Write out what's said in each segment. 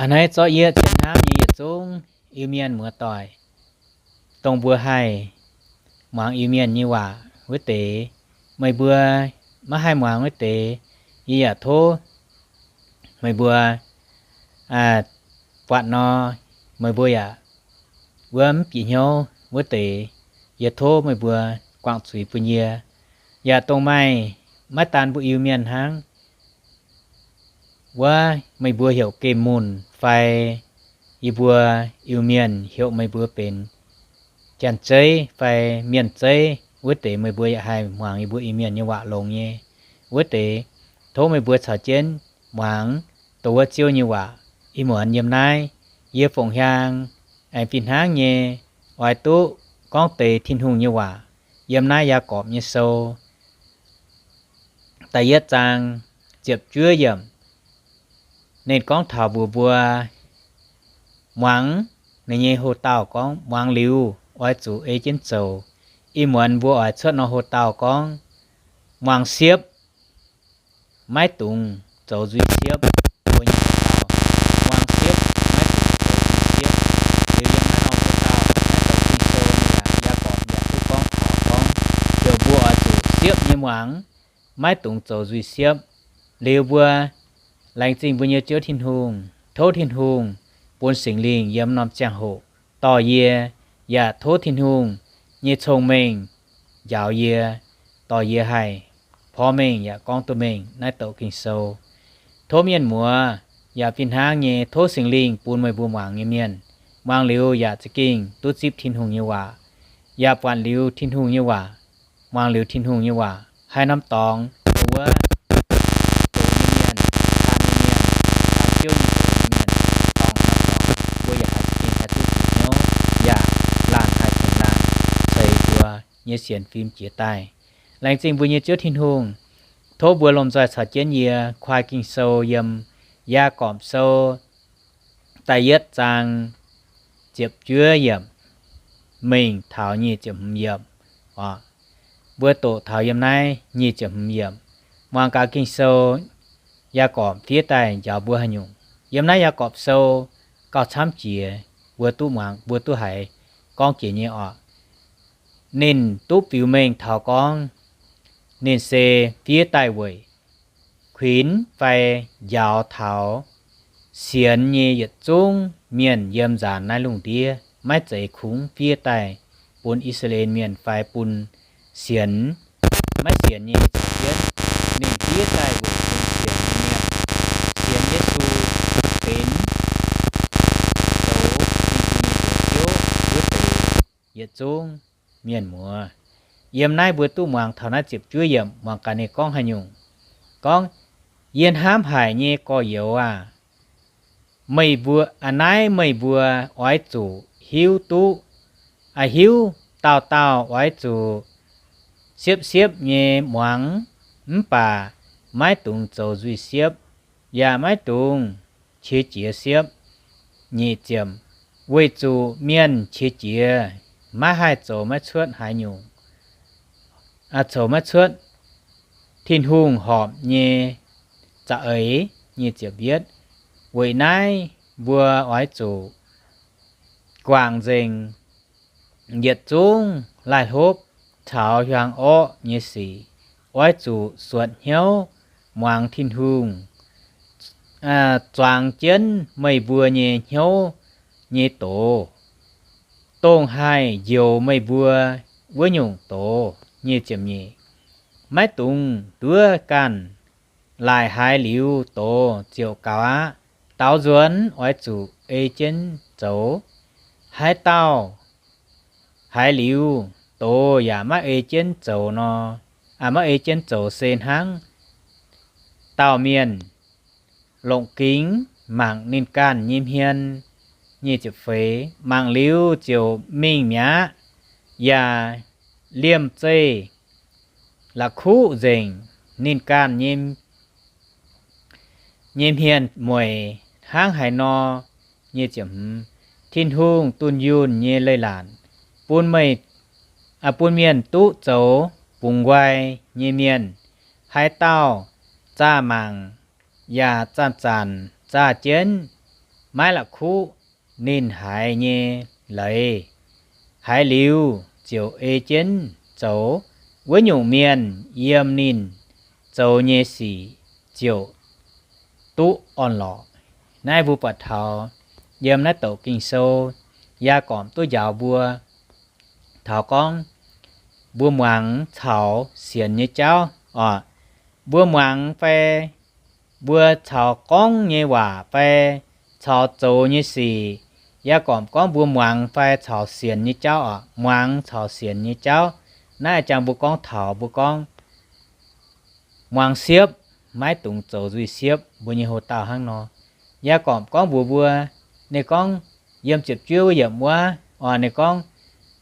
A'hneiv zorqv yie zien hnamv nyei yietc zungv Iu-Mienh muoz-doic, dongh mbuo haih muangx Iu-Mienh nyei waac wuov deix, meih mbuo maiv haih muangx wuov deix, yie yaac tov meih mbuo buatc nor, meih mbuo yaac wuov mv bieqc hnyouv wuov deix, yie tov meih mbuo guangc zuiz bun yie. Yaac dongh maaih, maiv daan mbuo Iu-Mienh hnangv, wuov meih mbuo heuc gemh munc fai yie mbuo Iu-Mienh heuc meih mbuo benx janx-zeiv fai mienh-zeiv wuov deix, meih mbuo yaac haih muangx yie mbuo Iu-Mienh nyei waac longx nyei wuov deix, tov meih mbuo caux jienv muangx dongh wuov Ziouv nyei waac. Ih muonz yiem naaiv, yie Fongc Hiaang aengx fih hnangv nyei oix duqv gorngv deix Tin-Hungh nyei waac yiem naaiv Yaagorpc nyei sou da'yietv zaang ziepc juov yiemc. Ninh gorngv taux mbuox mbuo muangx ninh nyei hoc-dauh gorngv, muangx liuz oix zuqc ei jienv zoux. Ih muonz mbuo oix cuotv nor hoc-dauh gorngv, muangx siepv, maiv dungx zoux nzuih siepv. Mbuo nyei hoc-dauh, muangx siepv, maiv dungx zoux nzuih siepv. Liuz yiem naaiv norm hoc-dauh, naaiv douc Ging-Sou yaac, Yaagorpc yaac duqv gorngv taux gorngv, heuc mbuo oix zuqc siepv nyei muangx, maiv dungx zoux nzuih siepv. Liuz mbuo laengz zingh mbuo nyei Ziouv Tin-Hungh, tov Tin-Hungh bun Singx Lingh yiem norm ziangh hoc dorh yie, yaac tov Tin-Hungh nyei cong-mengh njaaux yie, dorh yie haih porv mengh yaac gorngv duqv mengh naaiv douc Ging-Sou. Tov mienh muoz yaac fih hnangv nyei, tov Singx Lingh bun meih mbuo muangx nyei mienh, muangx liuz yaac za'gengh duqv zipv Tin-Hungh nyei waac, yaac buatc liuz Tin-Hungh nyei waac, muangx liuz Tin-Hungh nyei waac, haaix norm dorngx dongh wuov doqc nyei mienh, taan nyei mienh, taan Ziouv nyei doqc nyei mienh, dorngc norm dorngx mbuo yaac haih za'gengh haih duqv bieqc hnyouv, yaac laanh haih tengx laanh ceix mbuo nyei sienx fim jiez daaih. Laengz zingh mbuo nyei Ziouv Tin-Hungh. Tov mbuo lomh nzoih caux jienv yie kuaai Ging-Sou yiem Yaagorpc Sou da'yietv zaang ziepc juov yiemc mingh taux nyic ziepc hmz yiemc. Mbuo doqc taux yiem naaiv nyic ziepc hmz yiemc. Muangx gaax Ging-Sou, Yaagorpc fiev daaih njaaux mbuo haaix nyungc. Yiem naaiv Yaagorpc Sou gauh camv jiex, mbuo duqv muangx, mbuo duqv haiz gorngv jiex nyei orqc. Ninh duqv biux mengh taux gorngv ninh se fiev daaih weic kuinx fai njaaux taux sienx nyei yietc zungv mienh yiem nzaanx naaiv lungh ndiev, maiv zeiz kungx fiev daaih bun I^saa^laa^en Mienh fai bun sienx, maiv sienx nyei caux jienv. Ninh fiev daaih weic bun sienx nyei mienh, sienx Yesu benx zoux Tin-Hungh nyei Njoux Ziouv wuov deix yietc zungv mienh muoz. Yiem naaiv mbuo duqv muangx taux naaiv ziepc juov yiemc, muangx gaax ninh gorngv haaix nyungc. Gorngv, Yie hnamv haic nyei gorx-youz aah! Meih mbuo, a'naaiv meih mbuo oix zuqc hiuv duqv, a'hneiv hiuv dauh dauh oix zuqc siepv-siepv nyei muangx, mv baac maiv dungx zoux nzuih siepv, yaac maiv dungx qiex jiez siepv. Nyic ziepc, weic zuqc mienh qiex jiez, maiv haih zoux maiv cuotv haaix nyungc, zoux maiv cuotv Tin-Hungh horpc nyei za'eix. Nyic ziepc yietv, weic naaiv mbuo oix zuqc guangc nzengc yietc zungv laih hlopv caux hiuang orqv nyei sic, oix zuqc suonc hnyouv muangx Tin-Hungh zuangx jienv meih mbuo nyei hnyouv nyei doz, dongh haih njoux meih mbuo wuov nyungc doz. Nyic ziepc nyeic, maiv dungx nduov ganh, laaic haaix liuz doz ziouc gaux aqv. Daaux nzuonx oix zuqc ei jienv zoux. Haaix dauh haiz liuz doz yaac maiv ei jienv zoux nor, maiv ei jienv zoux se hnangv dauh mienh longc gingx mangc ninh ganh nyei hmien. Nyic ziepc feix, mangc liuz ziouc mingh mi'aqv, yaac liemh zeih la'kuqv nzengc ninh ganh nyei hmien mueic hnangv haaix nor. Nyic ziepc hmz, Tin-Hungh dunh yunh nyei leiz-latc bun meih, bun mienh duqv zoux bungx nqoi nyei mienh. Haaix dauh zaah mangc yaac zanc-zanc zaah jienv maiv la'kuqv ninh haiz nyei leiz. Haiz liuz ziouc ei jienv zoux. Wuov nyungc mienh yiem ninh zoux nyei sic ziouc duqv orn-lorqc. Naaiv mbuo buatc taux yiem naaiv douc Ging-Sou, Yaagorpc duqv njaaux mbuo taux gorngv mbuo muangx caux sienx nyei jauv oc. Mbuo muangx fai mbuo caux gorngv nyei waac fai caux zoux nyei sic, Yaagorpc gorngv mbuo muangx fai caux sienx nyei jauv oc. Muangx caux sienx nyei jauv. Naaiv jangx mbuo gorngv taux mbuo gorngv muangx siepv, maiv dungx zoux nzuih siepv, mbuo nyei hoc-dauh hnangv nor. Yaagorpc gorngv mbuox mbuo, ninh gorngv yiem ziepc juov wuov yiemc wuov oc, ninh gorngv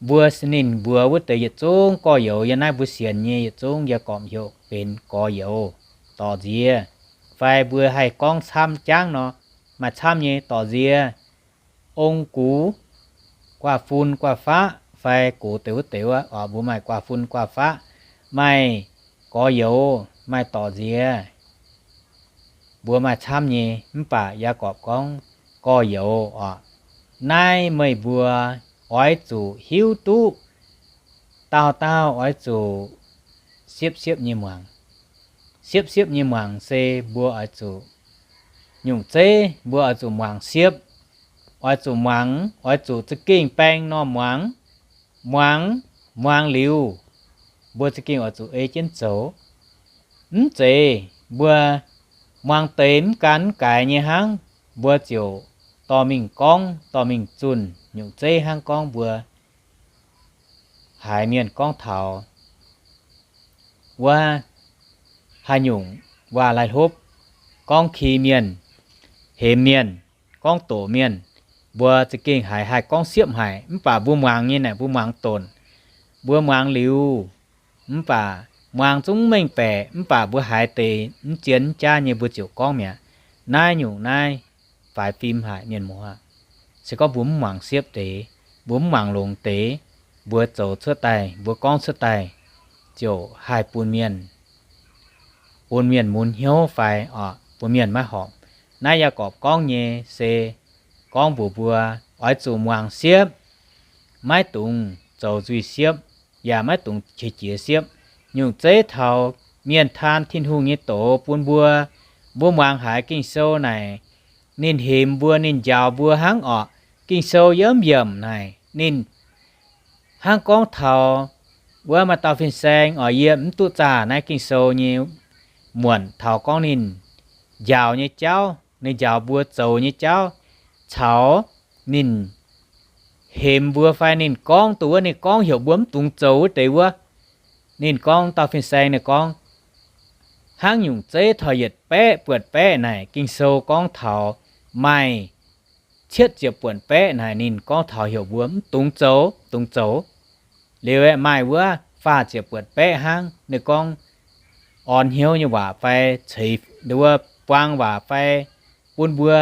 mbuo, ninh mbuox wuov deix yietc zungv gorx-youz yiem naaiv mbuo sienx nyei yietc zungv, Yaagorpc heuc benx gorx-youz dorc nziex, fai mbuo haih gorngv camv jangv nor, maaih camv nyei dorc nziex, ong-gux, guaav-fun guaav-faqv fai gox deix wuov deix wuov oc. Mbuo maaih guaav-fun guaav-faqv, maaih gorx-youz, maaih dorc nziex, mbuo maaih camv nyei. Mv baac Yaagorpc gorngv gorx-youz oc, naaiv meih mbuo oix zuqc hiuv duqv dauh dauh oix zuqc siepv-siepv nyei muangx. Siepv-siepv nyei muangx se mbuo oix zuqc, nyungc zeiv mbuo oix zuqc muangx siepv, oix zuqc muangx, oix zuqc za'gengh baeng norm muangx. Muangx, muangx liuz, mbuo za'gengh oix zuqc ei jienv zoux. Mv zeiz mbuo muangx deix mv gan mv gaaix nyei hnangv, mbuo ziouc dorh mingh gorngv, dorh mingh zunh. Nyungc zeiv hnangv gorngv mbuo haiz mienh gorngv taux wuov haaix nyungc waac-laai hlopv, gorngv ki mienh, hemx mienh, gorngv doqc mienh, mbuo za'gengh haiz haih gorngv siepv haic. Mv baac mbuo muangx nyei naaic mbuo muangx donc, mbuo muangx liuz, mv baac muangx zungv mengh baeqc, mv baac mbuo haiz deix mv zien mv jaav nyei mbuo ziouc gorngv mi'aqv. Naaiv nyungc naaiv faix fim haic mienh muoz. Se gorngv mbuo mv muangx siepv deix, mbuo mv muangx longx deix, mbuo zoux cuotv daaih, mbuo gorngv cuotv daaih, ziouc haih bun mienh, bun mienh mun hnyouv fai oc, bun mienh maiv horpc. Naaiv Yaagorpc gorngv nyei se gorngv mbuox mbuo oix zuqc muangx siepv, maiv dungx zoux nzuih siepv, yaac maiv dungx qiex jiez siepv. Nyungc zeiv taux mienh taan Tin-Hungh nyei doz bun mbuo, mbuo muangx haiz Ging-Sou naaic, ninh hemx mbuo, ninh njaaux mbuo hnangv orqc. Ging-Sou yiem yiemc naaic ninh hnangv gorngv taux wuov maaih dauh fin-saeng oc, yie mv duqv zaah naaiv Ging-Sou nyei muonc taux gorngv ninh njaaux nyei jauv, ninh njaaux mbuo zoux nyei jauv, caux ninh hemx mbuo fai ninh gorngv dongh wuov ninh gorngv heuc mbuo mv dungx zoux wuov deix wuov. Ninh gorngv dauh fin-saeng ninh gorngv, hnangv nyungc zeiv taux yietc baeqv buonc baeqv naaic Ging-Sou gorngv taux maaih cietv ziepc buonc baeqv naaic ninh gorngv taux heuc mbuo mv dungx zoux, dungx zoux. Liuz aeqv, maaih wuov faah ziepc buonc baeqv hnangv ninh gorngv orn hnyouv nyei waac fai ceix wuov buang waac fai bun mbuo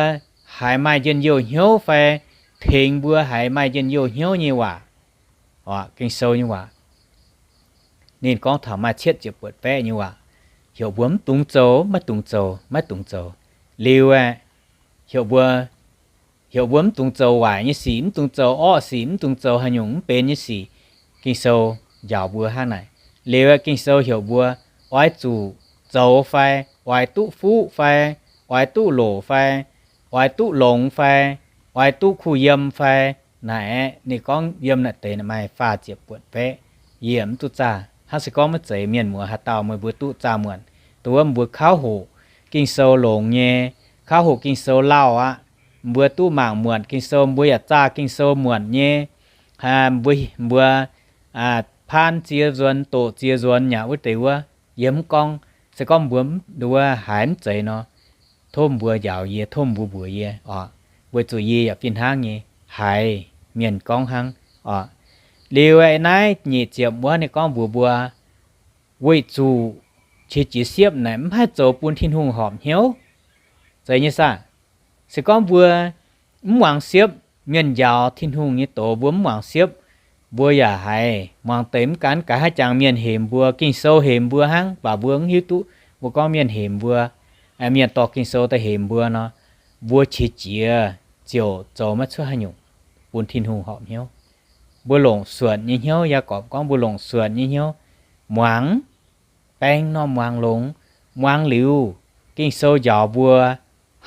haiz maaih njien-youh hnyouv fai tengx mbuo haiz maaih njien-youh hnyouv nyei waac. Oc, Ging-Sou nyei waac. Ninh gorngv taux maaih cietv ziepc buonc baeqv nyei waac heuc mbuo mv dungx zoux, maiv dungx zoux, maiv dungx zoux. Liuz aeqv, heuc mbuo, heuc mbuo mv dungx zoux waaic nyei sic, mv dungx zoux orqv sic, mv dungx zoux haaix nyungc mv benx nyei sic. Ging-Sou njaaux mbuo hnangv naaic. Liuz aeqv, Ging-Sou heuc mbuo oix zuqc zoux fai, oix duqv fuqv fai, oix duqv loc fai, oix duqv longx fai, oix duqv kuh yiem fai. Naaic aeqv, ninh gorngv yiem naaic deix maaih faah ziepc buonc baeqv. Yie mv duqv zaah. Hnangv se gorngv maiv zeiz mienh muoz haaix dauh meih mbuo duqv zaah muonc. Dongh wuov mbuo kauv hoqc Ging-Sou longx nyei, kauv hoqc Ging-Sou lauh aqv. Mbuo duqv mangc muonc Ging-Sou, mbuo yaac zaah Ging-Sou muonc nyei. Mbuo, mbuo paan ziex nzuonx, doqc ziex nzuonx nyei wuov deix wuov, yie mv gorngv. Se gorngv mbuo wuov haiz mv zeiz nor, tov mbuo njaaux yie, tov mbuo mbuox yie oc, weic zuqc yie yaac fih hnangv nyei haiz mienh gorngv hnangv oc. Liuz aeqv, naaiv nyic ziepc wuov ninh gorngv mbuox mbuo, weic zuqc qiex jiez siepv naaic mv haih zoux bun Tin-Hungh horpc hnyouv. Zeiz nyei saah? Se gorngv mbuo mv muangx siepv, mienh njaaux Tin-Hungh nyei doz mbuo mv muangx siepv, mbuo yaac haiz muangx deix mv gan gaax haaix jangx mienh hemx mbuo, Ging-Sou hemx mbuo hnangv, mv baac mbuo mv hiuv duqv mbuo gorngv mienh hemx mbuo, mienh dorh Ging-Sou daaih hemx mbuo nor, mbuo qiex jiez ziouc zoux maiv cuotv haaix nyungc bun Tin-Hungh horpc hnyouv. Mbuo longc suonc nyei hnyouv, Yaagorpc gorngv mbuo longc suonc nyei hnyouv muangx, baeng norm muangx longx, muangx liuz Ging-Sou njaaux mbuo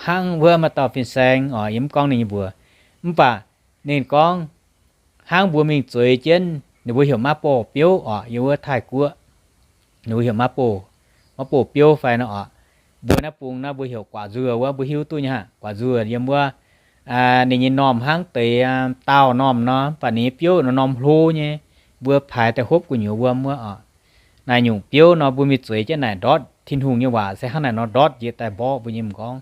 hnangv wuov maaih dauh fin-saeng oc, yie mv gorngv ninh nyei mbuox, mv baac ninh gorngv hnangv mbuo mingh zueiz jienv, ninh mbuo heuc ม้าโป่ง biouv oc, yiem wuov Taiv-Guoqv ninh mbuo heuc ม้าโป่ง, ม้าโป่ง biouv fai nor oc. Mbuo naaiv bung naaiv mbuo heuc guaax nzuoh wuov, mbuo hiuv duqv nyei haic. Guaax nzuoh yiem wuov, ninh nyei normh hnangv deix daauh normh nor, mv baac ninh nyei biouv nor norm hlo nyei, mbuo paaix daaih hopv gu'nyuoz wuom wuov oc. Naaic nyungc biouv nor mbuo mingh zueiz jienv naaic ndortv Tin-Hungh nyei waac se hnangv naaic nor ndortv njiec daaih mborqv mbuo nyei m'nqorngv.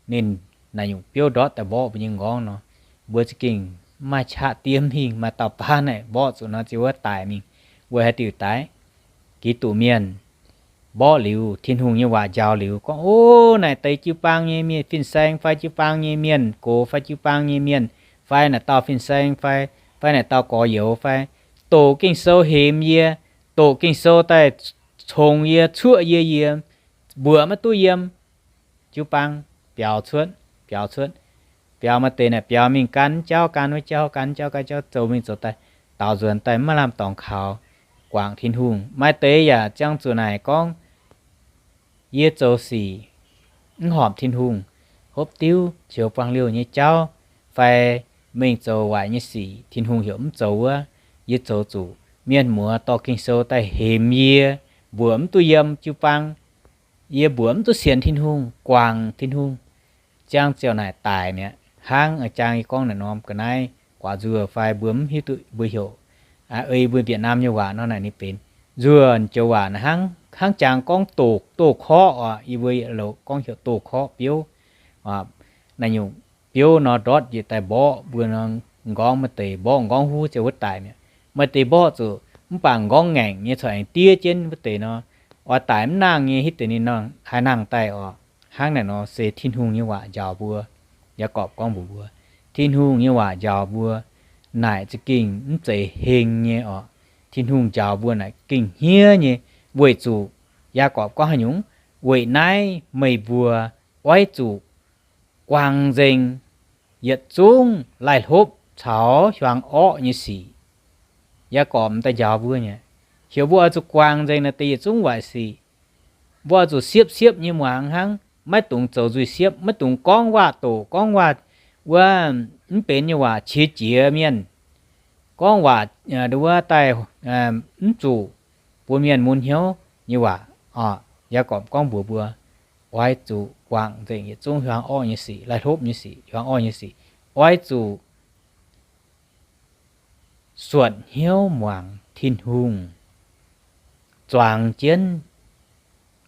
Ninh naaic nyungc biouv ndortv daaih mborqv mbuo nyei m'nqorngv nor, mbuo za'gengh mv maaih qaqv diev mingh, maaih dauh baav naaic mborqv zuqc nor ziouc wuov daic mingh. Weic haaix diuc daic? Giduc mienh mborqv liuz, Tin-Hungh nyei waac njaaux liuz gorngv, O, naaic deix jiu-baang nyei mienh, fin-saeng fai jiu-baang nyei mienh gox fai jiu-baang nyei mienh, fai naaic dauh fin-saeng fai, fai naaic dauh gorx-youz fai, doqc Ging-Sou hemx yie, doqc Ging-Sou daaih congx yie, cuoqv yie, yie mbuoqc maiv duqv yiem. Jiu-baang biaux cuotv, biaux cuotv, biaux maaih deix naaic biaux mingh gan jauv gan wuov jauv, gan jauv gan jauv, zoux mingh zoux daaih, daaux nzuonx daaih maiv lamh dorngx kaux guangc Tin-Hungh. Maaih deix yaac ziangh zuqc naaic gorngv, Yie zoux sic mv horpc Tin-Hungh, hopv diuv, qiux buangh liouh nyei jauv, fai mingh zoux waaic nyei sic Tin-Hungh heuc mv zoux wuov, yie zoux zuqc mienh muoz dorh Ging-Sou daaih hemx yie, mbuoqc mv duqv yiem jiu-baang. Yie mbuoqc mv duqv sienx Tin-Hungh, guangc Tin-Hungh. Ziangh ziouc naaic daic mi'aqv. Hnangv jang yie gorngv naaic norm ga'naaiv, guaax nzuoh fai mbuo mv hiuv duqv mbuo heuc, ei mbuo Việt Nam nyei waac nor naaic ninh benx nzuoh joux waac naaic hnangv, hnangv jang gorngv doh, doh korqv oc. Yie mbuo gorngv heuc doh korqv biouv. Naaic nyungc biouv nor ndortv njiec daaih mborqv mbuo nor, m'nqorngv maaih deix mborqv m'nqorngv huv ziouc wuov daic mi'aqv. Maaih deix mborqv zuqc mv baac m'nqorngv ngaengc nyei corc aengx diev jienv wuov deix nor, oix daic mv nangh nyei hitv deix ninh nor haih nangh daaih oc. Hnangv naaic nor se Tin-Hungh nyei waac njaaux mbuo. Yaagorpc gorngv mbuox mbuo, Tin-Hungh nyei waac njaaux mbuo naaic za'gengh mv zeiz heng nyei oc. Tin-Hungh njaaux mbuo naaic gengh hniev nyei, weic zuqc Yaagorpc gorngv haaix nyungc, weic naaiv meih mbuo oix zuqc guangc nzengc yietc zungv laih hlopv caux hiuang orqv nyei sic. Yaagorpc m'daaih njaaux mbuo nyei, heuc mbuo oix zuqc guangc nzengc naaiv deix yietc zungv waaic sic. Mbuo oix zuqc siepv-siepv nyei muangx hnangv, maiv dungx zoux nzuih siepv, maiv dungx gorngv waac-doqc, gorngv waac wuov mv benx nyei waac qiex jiez mienh, gorngv waac wuov daaih mv zuqc bun mienh mun hnyouv nyei waac oc. Yaagorpc gorngv mbuox mbuo, oix zuqc guangc nzengc yietc zungv hiuang orqv nyei sic, laih hlopv nyei sic, hiuang orqv nyei sic. Oix zuqc suonc hnyouv muangx Tin-Hungh, zuangx jienv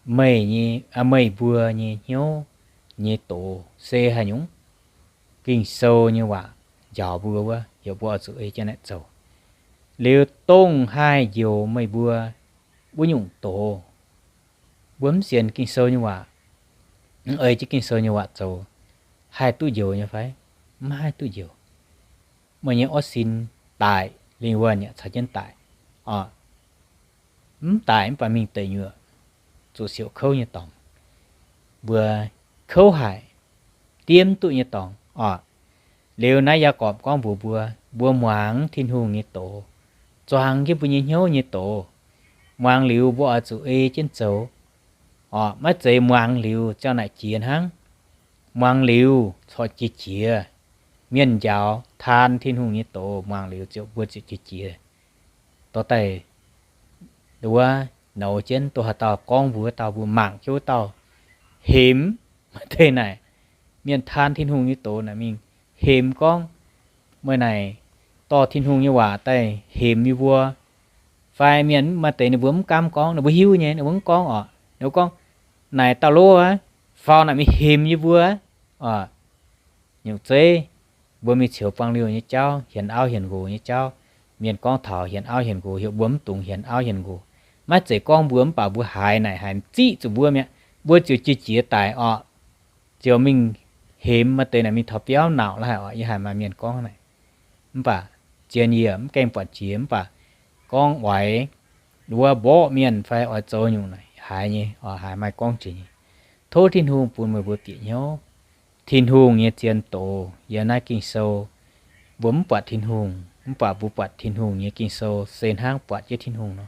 meih nyei, meih mbuo nyei hnyouv nyei doz se haaix nyungc? Ging-Sou nyei waac njaaux mbuo wuov, heuc mbuo oix zuqc ei jienv naaic zoux. Liuz dongh haih njoux meih mbuo wuov nyungc doz. Mbuo mv sienx Ging-Sou nyei waac, mv ei jienv Ging-Sou nyei waac zoux, haih duqv njoux nyei fai? Mv haih duqv njoux. Meih nyei orv sin daic, lingh wuonh yaac caux jienv daic oc. Mv daic mv baac mingh deic nyuoqc, zuqc siouc kouv nyei dorngx. Mbuo kouv haic, diev mv duqv nyei dorngx oc. Liuz naaiv Yaagorpc gorngv mbuox mbuo, mbuo muangx Tin-Hungh nyei doz, zuangx jienv mbuo nyei hnyouv nyei doz. Muangx liuz mbuo oix zuqc ei jienv zoux oc. Maiv zeiz muangx liuz ziangh naaic jiex hnangv. Muangx liuz corc jiex jiex. Mienh njaaux taan Tin-Hungh nyei doz muangx liuz ziouc mbuo ziouc jiex jiex. Dorh daaih wuov nouz jienv, dongh haaix dauh gorngv mbuox wuov dauh, mbuo mangc jienv wuov dauh hemx. Maaih deix naaic mienh taan Tin-Hungh nyei doz naaic mingh hemx gorngv, meih naaic dorh Tin-Hungh nyei waac daaih hemx yie mbuo. Fai mienh maaih deix ninh mbuo mv gaamv gorngv, ninh mbuo hiuv nyei, ninh mbuo mv gorngv oc. Ninh mbuo gorngv, naaic dauh lov aqv, faaux naaic mingh hemx yie mbuo oc. Nyungc zeiv, mbuo mingh ceux buang liouh nyei jauv, hienx auv hienx nqox nyei jauv, mienh gorngv taux hienx auv hienx nqox, heuc mbuo mv dungx hienx auv hienx nqox. Maiv zeiz gorngv mbuo, mv baac mbuo haiz naaic haiz ziqv zuqc mbuo mi'aqv, mbuo ziouc jiex jiex daic oc. Ziouc mingh hemx, maaih deix naaic mingh taux biauv nauc la'haic oc. Yie haiz maaih mienh gorngv naaic. Mv baac zien yie mv gaengh buatc jiex, mv baac gorngv oix wuov mborqv mienh fai oix zoux nyungc naaic haiz nyei oc, haiz maaih gorngv jiex nyei. Tov Tin-Hungh bun meih mbuo bieqc hnyouv, Tin-Hungh nyei zien doz yiem naaiv Ging-Sou. Mbuo mv buatc Tin-Hungh, mv baac mbuo buatc Tin-Hungh nyei Ging-Sou se hnangv buatc jienv Tin-Hungh nor.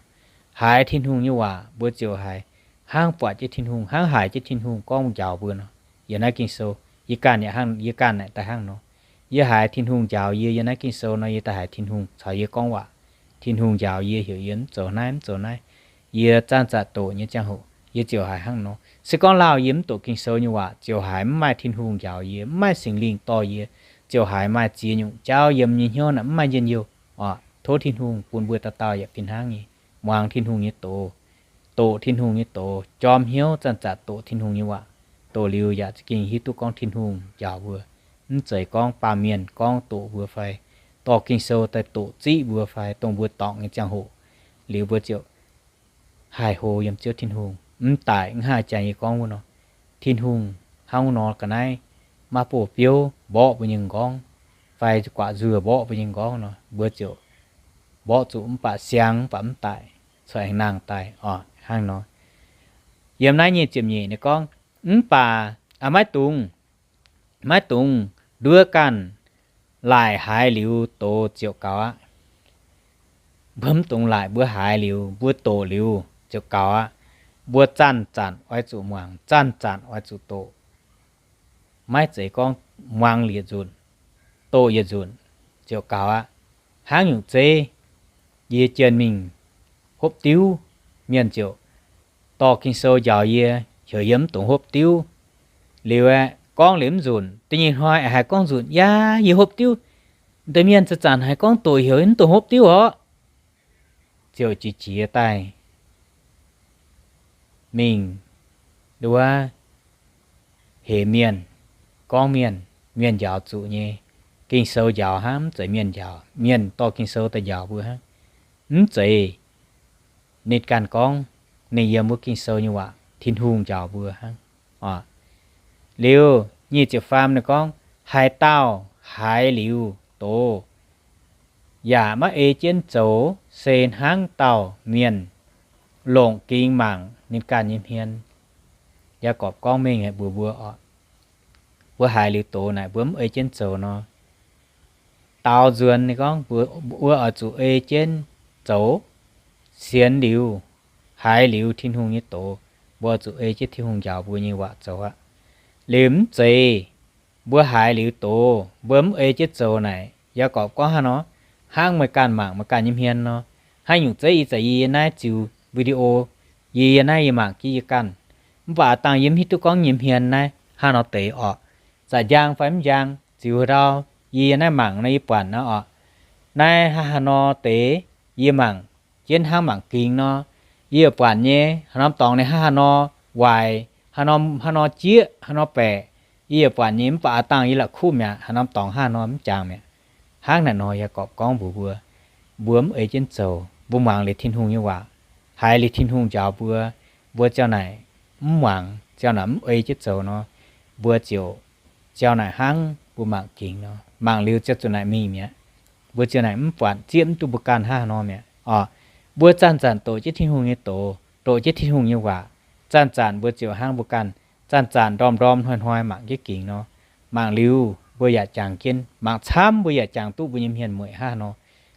Haiz Tin-Hungh nyei waac mbuo ziouc haiz hnangv buatc jienv Tin-Hungh, hnangv haiz jienv Tin-Hungh gorngv njaaux mbuo nor. Yiem naaiv Ging-Sou, yie ganh yaac hnangv, yie ganh naaic daaih hnangv nor. Yie haiz Tin-Hungh njaaux yie yiem naaiv Ging-Sou nor, yie daaih haiz Tin-Hungh caux yie gorngv waac. Tin-Hungh njaaux yie, heuc yie mv zoux naaiv mv zoux naaiv. Yie zanc-zanc doqc nyei ziangh hoc yie ziouc haiz hnangv nor. Se gorngv lauh yie mv doqc Ging-Sou nyei waac, ziouc haiz mv maaih Tin-Hungh njaaux yie, mv maaih Singx Lingh dorh yie, ziouc haiz maaih ziex nyungc jauv yiem nyei hnyouv naaic mv maaih njien-youh. Oc, tov Tin-Hungh bun mbuo dauh dauh yaac fih hnangv nyei muangx Tin-Hungh nyei doz, doqc Tin-Hungh nyei doz, jorm hnyouv zanc-zanc doqc Tin-Hungh nyei waac. Doqc liuz yaac za'gengh hiuv duqv gorngv Tin-Hungh njaaux mbuo. Mv zeiz gorngv baamh mienh gorngv doqc mbuo fai dorh Ging-Sou daaih doqc ziqv mbuo fai dongh mbuo dorngc nyei ziangh hoc, liuz mbuo ziouc haih hlo yiem Ziouv Tin-Hungh. Mv daic mv haaix jaax yie gorngv wuov nor, Tin-Hungh hnangv wuov nor ga'naaiv maiv bouh biouv mborqv mbuo nyei m'nqorngv, fai guatc nzuoh mborqv mbuo nyei m'nqorngv nor, mbuo ziouc mborqv zuqc mv baac siang mv baac mv daic, corc aengx nangh daaih oc hnangv nor. Yiem naaiv nyic ziepc nyeic ninh gorngv, mv baac maiv dungx, maiv dungx nduov ganh, laaic haiz liuz doz ziouc gaux aqv. Mbuo mv dungx laaic, mbuo haiz liuz, mbuo doqc liuz ziouc gaux aqv. Mbuo zanc-zanc oix zuqc muangx, zanc-zanc oix zuqc doqc. Maiv zeiz gorngv muangx yietc nzunc, doqc yietc nzunc ziouc gaux aqv. Hnangv nyungc zeiv, yie jienh mingh hopv diuv, mienh ziouc dorh Ging-Sou njaaux yie, heuc yie mv dungx hopv diuv. Liuz aeqv, gorngv liuz mv nzunc, da'nyeic hnoi aengx haih gorngv nzunc, yaac yie hopv diuv. Deix mienh zanc-zanc haiz gorngv doqc heuc yie mv dungx hopv diuv orqc. Ziouc jiex jiex daaih mingh nduov heix mienh, gorngv mienh, mienh njaaux zuqc nyei. Ging-Sou njaaux hnangv, mv zeiz mienh njaaux, mienh dorh Ging-Sou daaih njaaux mbuo hnangv. Mv zeiz ninh ganh gorngv, ninh yiem wuov Ging-Sou nyei waac, Tin-Hungh njaaux mbuo hnangv. Liuz nyic ziepc faam ninh gorngv, haaix dauh haiz liuz doz yaac maiv ei jienv zoux se hnangv dauh mienh longc gingx mangc ninh ganh nyei hmien. Yaagorpc gorngv mengh haic mbuox mbuo oc, mbuo haiz liuz doz naaic mbuo mv ei jienv zoux nor, daaux nzuonx ninh gorngv mbuo oix zuqc ei jienv zoux, sienx liuz, haiz liuz Tin-Hungh nyei doz, mbuo oix zuqc ei jienv Tin-Hungh njaaux mbuo nyei waac zoux aqv. Liuz mv zeiz mbuo haiz liuz doz mbuo mv ei jienv zoux naaic, Yaagorpc gorngv hnangv nor, hnangv meih ganh mangc meih ganh nyei hmien nor. Haaix nyungc zeiv yie za'gengh yie naaiv ziux video, yie yie naaiv yie mangc jienv yie ganh, mv baac aav dangh yie mv hiuv duqv gorngv nyei hmien naaiv hnangv nor deix oc. Za'gengh njang fai mv njang, ziux haaix ndau, yie yie naaiv mangc nor yie buatc nor oc, naaiv hnangv haaix nor deix, yie mangc jienv hnangv mangc gingx nor. Yie buatc nyei haaix norm dorngx ninh hnangv haaix nor waaic, haaix norm, haaix nor jieqv, haaix nor baeqc, yie buatc nyei, mv baac aav dangh yie la'kuqv mi'aqv, haaix norm dorngx hnangv haaix nor mv jangx mi'aqv. Hnangv naaic nor Yaagorpc gorngv mbuox mbuo, mbuo mv ei jienv zoux, mbuo muangx liuz Tin-Hungh nyei waac, haiz liuz Tin-Hungh njaaux mbuo, mbuo ziouc naaic mv muangx, ziouc naaic mv ei jienv zoux nor, mbuo ziouc, ziouc naaic hnangv mbuo mangc gingx nor, mangc liuz ziouc zuqc naaic mingh mi'aqv. Mbuo ziouc naaic mv buatc zieqv mv duqv mbuo ganh hnangv haaix nor mi'aqv oc. Mbuo zanc-zanc doqc jienv Tin-Hungh nyei doz, doqc jienv Tin-Hungh nyei waac, zanc-zanc mbuo ziouc hnangv mbuo ganh zanc-zanc ndorm-ndorm hnoi-hnoi mangc jienv gingx nor. Mangc liuz mbuo yaac jangx jienv, mangc camv mbuo yaac jangx duqv mbuo nyei mienh mueic hnangv haaix nor.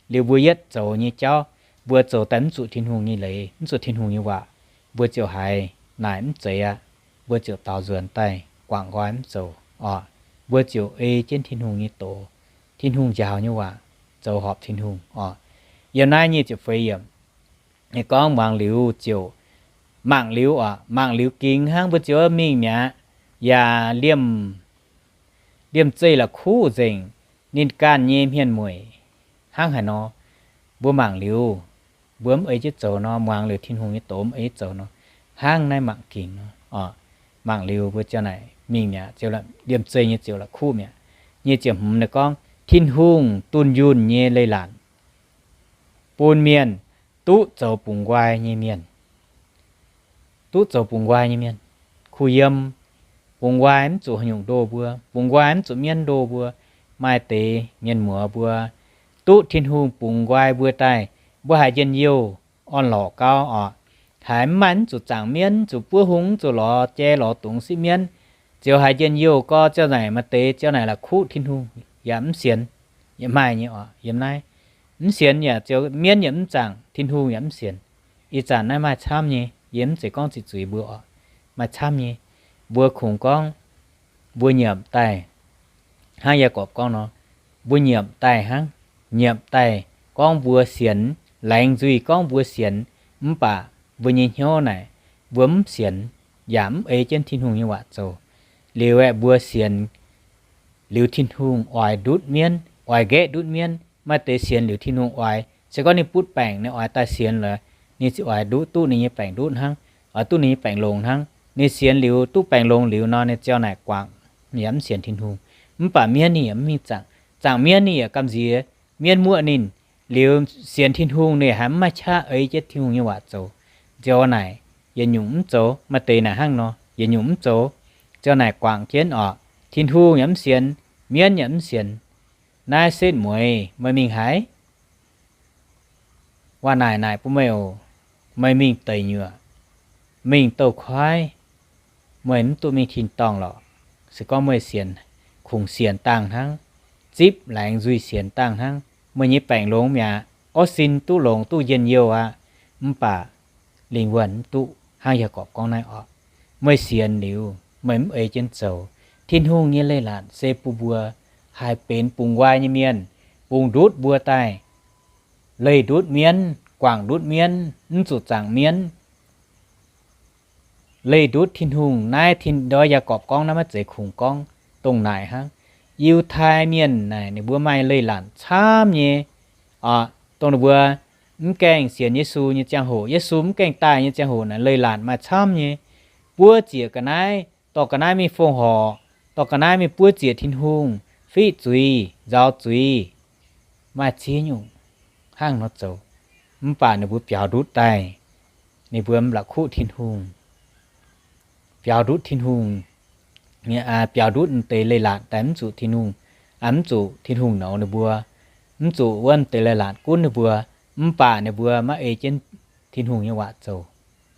Liuz mbuo yietv zoux nyei jauv, mbuo zoux daaih mv zuqc Tin-Hungh nyei leiz, mv zuqc Tin-Hungh nyei waac, mbuo ziouc haiz naaic mv zeiz aqv. Mbuo ziouc daaux nzuonx daaih guangc nqoi mv zoux oc. Mbuo ziouc ei jienv Tin-Hungh nyei doz, Tin-Hungh njaaux nyei waac, zoux horpc Tin-Hungh oc. Yiem naaiv nyic ziepc feix yiemc, ninh gorngv muangx liuz ziouc, mangc liuz oc, mangc liuz gingx hnangv mbuo ziouc mingh mi'aqv, yaac liemh, liemh zeih la'kuqv nzengc ninh ganh nyei hmien mueic hnangv haaix nor. Mbuo mangc liuz, mbuo mv ei jienv zoux nor, muangx liuz Tin-Hungh nyei doz mv ei jienv zoux nor, hnangv naaiv mangc gingx nor oc. Mangc liuz mbuo ziouc naaic mingh mi'aqv, ziouc liemh zeih nyei ziouc la'kuqv mi'aqv. Nyic ziepc hmz ninh gorngv, Tin-Hungh dunh yunh nyei leiz-latc bun mienh duqv zoux bungx nqoi nyei mienh, duqv zoux bungx nqoi nyei mienh. Kuh yiem bungx nqoi mv zuqc haaix nyungc ndoh mbuo, bungx nqoi mv zuqc mienv ndoh mbuo. Maaih deix mienh muoz mbuo duqv Tin-Hungh bungx nqoi mbuo daaih, mbuo haiz njien-youh orn-lorqc gau oc. Haiz mv maaih mv zuqc zaangc mienv, mv zuqc buov hung, mv zuqc lorz jai lorz dungz sipv mienv, ziouc haiz njien-youh gorx ziouc naaic maaih deix ziouc naaic la'kuqv Tin-Hungh yaac mv sienx. Yaac maaih nyei oc yiem naaiv. Mv sienx yaac ziouc mienv yaac mv zaangc, Tin-Hungh yaac mv sienx. Ih zanc naaiv maaih camv nyei, yie mv zeiz gorngv ziqc zuiz mbuo oc. Maaih camv nyei. Mbuo kungx gorngv mbuo nyiemc daaih, hnangv Yaagorpc gorngv nor, mbuo nyiemc daaih hnangv, nyiemc daaih gorngv mbuo sienx, laengz nzuih gorngv mbuo sienx, mv baac mbuo nyei hnyouv naaic mbuo mv sienx, yaac mv ei jienv Tin-Hungh nyei waac zoux. Liuz aeqv, mbuo sienx liuz Tin-Hungh oix ndutv mienv, oix nqaeqv ndutv mienv. Maaih deix sienx liuz Tin-Hungh oix, se gorngv ninh butv baengc ninh oix daaih sienx lorqc, ninh ziouc oix nduqv, duqv ninh nyei baengc ndutv hnangv, oix duqv ninh nyei baengc longx hnangv. Ninh sienx liuz duqv baengc longx liuz nor, ninh ziouc naaic guangc, yaac mv sienx Tin-Hungh. Mv baac mienv ninh yaac mv mingh zaangc. Zaangc mienv ninh yaac gamh nziex, mienv muoqv ninh. Liuz sienx Tin-Hungh ninh haiz mv maaih qaqv ei jienv Tin-Hungh nyei waac zoux. Ziouc naaic, yietc nyungc mv zoux. Maaih deix naaic hnangv nor, yietc nyungc mv zoux. Ziouc naaic guangc jienv oc, Tin-Hungh yaac mv sienx, mienv yaac mv sienx. Naaiv setv mueiz, meih mingh haaix? Waac naaic naaic bun meih oc. Meih mingh deic nyuoqc, mingh douz-koiv, meih mv duqv mingh tin-dorngh lorqc. Se gorngv meih sienx, kungx sienx dangh hnangv, zipv laengz nzuih sienx dangh hnangv, meih nyei baengc longx mi'aqv, orv sin duqv longx duqv njien-youh aqv. Mv baac lingh wuonh mv duqv, hnangv Yaagorpc gorngv naaiv oc. Meih sienx liuz, meih mv ei jienv zoux. Tin-Hungh nyei leiz-latc se bun mbuo haih benx bungx nqoi nyei mienh, bungx ndutv mbuo daaih, leih ndutv mienv, guangc ndutv mienv, mv zuqc zaangc mienv. Leih ndutv Tin-Hungh naaiv, tin ndortv Yaagorpc gorngv naaiv maiv zeiz kungx gorngv, dongh naaic hnangv. Yiutai Mienh naaic ninh mbuo maaih leiz-latc camv nyei. Dongh ninh mbuo mv gaengh sienx Yesu nyei ziangh hoc, Yesu mv gaengh daaih nyei ziangh hoc naaic, leiz-latc maaih camv nyei. Buov ziec ga'naaiv, dorh ga'naaiv mingh fongc horc, dorh ga'naaiv mingh buov ziec Tin-Hungh, fiqv zuiz, nzaaux zuiz, maaih ziex nyungc hnangv nor zoux. Mv baac ninh mbuo biaux ndutv daaih, ninh mbuo mv la'kuqv Tin-Hungh, biaux ndutv Tin-Hungh, biaux ndutv deix leiz-latc daaih mv zuqc Tin-Hungh, mv zuqc Tin-Hungh nouz ninh mbuo, mv zuqc wuov deix leiz-latc gunv ninh mbuo. Mv baac ninh mbuo maiv ei jienv Tin-Hungh nyei waac zoux.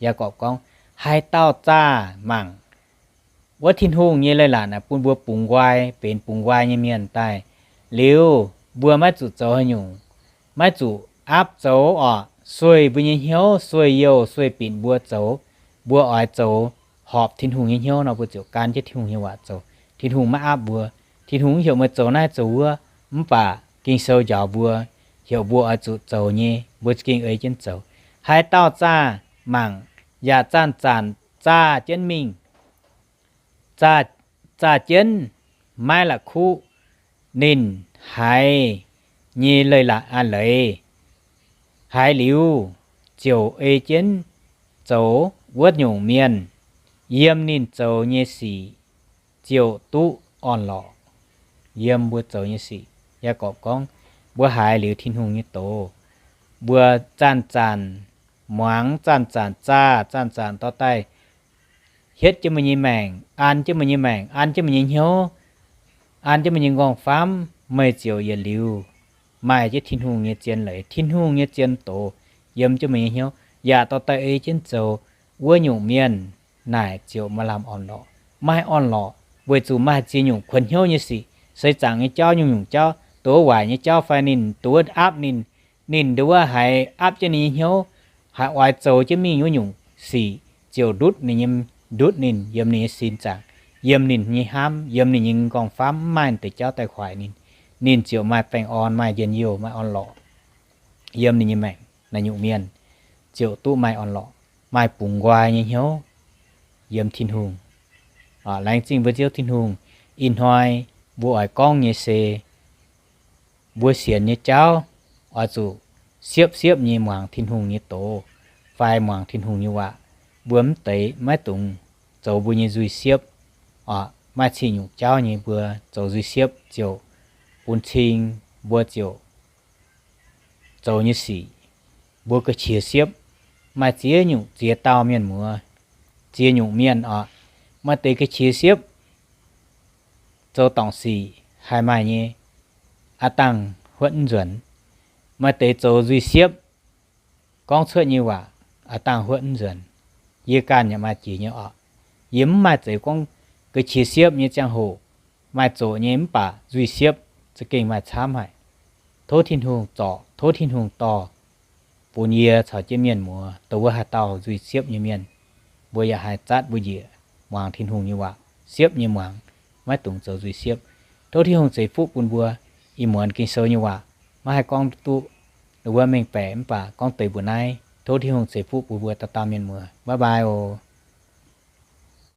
Yaagorpc gorngv, haaix dauh zaah mangc wuov Tin-Hungh nyei leiz-latc naaic bun mbuo bungx nqoi, benx bungx nqoi nyei mienh daaih liuz, mbuo maiv zuqc zoux haaix nyungc, maiv zuqc aapv zoux oc, sueih mbuo nyei hnyouv, sueih youh, sueih binc mbuo zoux. Mbuo oix zoux horpc Tin-Hungh nyei hnyouv nor, mbuo ziouc gan jienv Tin-Hungh nyei waac zoux. Tin-Hungh maiv aapv mbuo. Tin-Hungh mv heuc meih zoux naaiv zoux wuov, mv baac Ging-Sou njaaux mbuo, heuc mbuo oix zuqc zoux nyei, mbuo za'gengh ei jienv zoux. Haaix dauh zaah mangc, yaac zanc-zanc zaah jienv mingh, zaah, zaah jienv maiv la'kuqv ninh haiz nyei leiz-latc a'leiz, haiz liuz ziouc ei jienv zoux wuov nyungc mienh, yiem ninh zoux nyei sic ziouc duqv orn-lorqc. Yiem mbuo zoux nyei sic, Yaagorpc gorngv, mbuo haiz liuz Tin-Hungh nyei doz, mbuo zanc-zanc muangx, zanc-zanc zaah, zanc-zanc dorh daaih hietv jienv meih nyei maengc, an jienv meih nyei maengc, an jienv meih nyei hnyouv, an jienv meih nyei nqorngv-famv, meih ziouc yietc liuz maaih jienv Tin-Hungh nyei zien leiz, Tin-Hungh nyei zien doz yiem jienv meih nyei hnyouv, yaac dorh daaih ei jienv zoux wuov nyungc mienh, naaic ziouc maaih lamh orn-lorqc. Maaih orn-lorqc weic zuqc maaih ziex nyungc kuonx hnyouv nyei sic, seix zaangc nyei jauv, nyungc-nyungc jauv, doz waaic nyei jauv fai ninh nduov aapv ninh, ninh nduov haiz aapv jienv ninh nyei hnyouv, haiz oix zoux jienv mingh wuov nyungc sic, ziouc ndutv ninh nyei, ndutv ninh yiem ninh nyei sin zaangc, yiem ninh nyei hnamv, yiem ninh nyei nqorngv-famv, mv maaih deix jauv daaih hoic ninh. Ninh ziouc maaih baengh orn, maaih njien-youh, maaih orn-lorqc yiem ninh nyei maengc. Naaiv nyungc mienh ziouc duqv maaih orn-lorqc, maaih bungx nqoi nyei hnyouv yiem Tin-Hungh. Laengz zingh mbuo Ziouv Tin-Hungh. Ih hnoi mbuo oix gorngv nyei se mbuo sienx nyei jauv oix zuqc siepv-siepv nyei muangx Tin-Hungh nyei doz fai muangx Tin-Hungh nyei waac. Mbuo mv deix maiv dungx zoux mbuo nyei nzuih siepv. Maaih ziex nyungc jauv nyei mbuo zoux nzuih siepv ziouc bun cing mbuo ziouc zoux nyei sic, mbuo ga'qiex siepv. Maaih ziex nyungc ziex dauh mienh muoz, ziex nyungc mienh oc. Maaih deix ga'qiex siepv zoux dorngc sic haih maaih nyei, aav dangh huotv mv nzuonx. Maaih deix zoux nzuih siepv, gorngv cuotv nyei waac aav dangh huotv mv nzuonx. Yie ganh yaac maaih jiex nyei oc. Yie mv maaih zeiz gorngv ga'qiex siepv nyei ziangh hoc maaih zoqc nyei mv baac nzuih siepv za'gengh maaih camv haic. Tov Tin-Hungh zorc, tov Tin-Hungh dorh bun yie caux jienv mienh muoz dongh wuov haaix dauh nzuih siepv nyei mienh, mbuo yaac haih zatv mbuo njiec muangx Tin-Hungh nyei waac siepv nyei muangx, maiv dungx zoux nzuih siepv. Tov Tin-Hungh ceix fuqv bun mbuo ih muonz Ging-Sou nyei waac maiv haih gorngv duqv wuov mengh baeqc mv baac gorngv deix mbuoqc naaiv. Tov Tin-Hungh ceix fuqv bun mbuo dauh dauh mienh muoz. Bye bye oc.